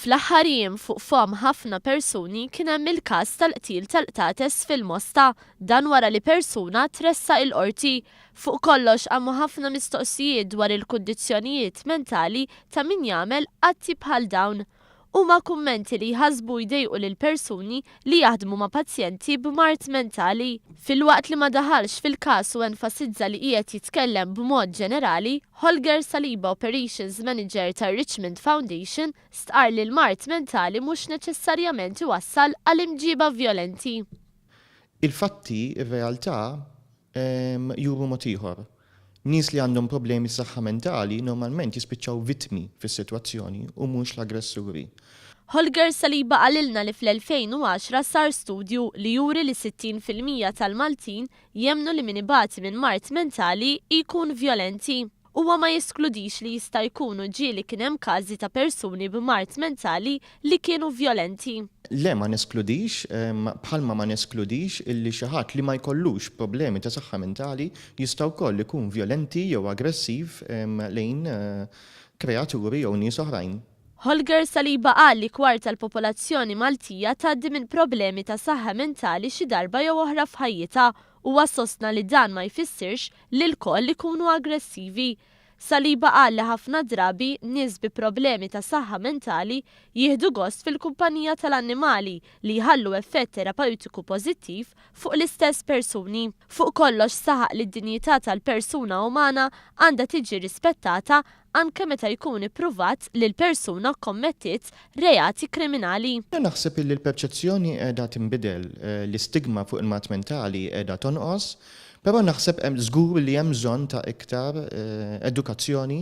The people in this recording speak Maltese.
Fl-aħħar jiem fuq fomm ħafna persuni kien hemm il-każ tal-qtil tal-qtates fil-Mosta, dan wara li persuna tressaq il-Qorti. Fuq kollox qamu ħafna mistoqsijiet dwar il-kundizzjonijiet mentali ta' min jagħmel atti bħal dawn. Huma kummenti li jħassbu u jdejqu lil persuni li jaħdmu ma' pazjenti b'mard mentali. Filwaqt li ma daħalx fil-każ u enfasizza li qiegħed jitkellem b'mod ġenerali, Holger Saliba Operations Manager tar-Richmond Foundation stqarr li l-mard mentali mhux neċessarjament iwassal għal imġiba vjolenti. Il-fatti, ir-realtà, juru mod ieħor. Nies li għandhom problemi ta' saħħa mentali normalment jispiċċaw vittmi fis-sitwazzjoni u mhux l-aggressuri. Holger Saliba qalilna li fl-2010 sar studju li juri li 60% tal-Maltin jemmnu li min ibati minn mard mentali jkun vjolenti. Huwa ma jeskludix li jista' jkun u ġieli kien hemm każi ta' persuni b'mard mentali li kienu vjolenti. Le, ma neskludix, bħalma ma neskludix illi xi ħadd li ma jkollux problemi ta' saħħa mentali jista' wkoll ikun vjolenti jew aggressiv lejn kreaturi jew nies oħrajn. Holger Saliba qal li kwart tal-popolazzjoni Maltija tgħaddi minn problemi ta' saħħa mentali xi darba jew oħra f'ħajjitha. Huwa sostna li dan ma jfissirx li lkoll ikunu aggressivi. Saliba qal li ħafna drabi nies bi problemi ta' saħħa mentali jieħdu gost fil-kumpanija tal-annimali li jħallu effett terapewtiku pożittiv fuq l-istess persuni. Fuq kollox saħaq li d-dinjità tal-persuna umana għandha tiġi rispettata anke meta jkun ippruvat li l-persuna kkommettiet reati kriminali. Naħseb illi l-perċezzjoni qiegħda tinbidel, l-istigma fuq il-mard mentali qiegħda tonqos, però naħseb hemm żgur li hemm bżonn ta' iktar edukazzjoni.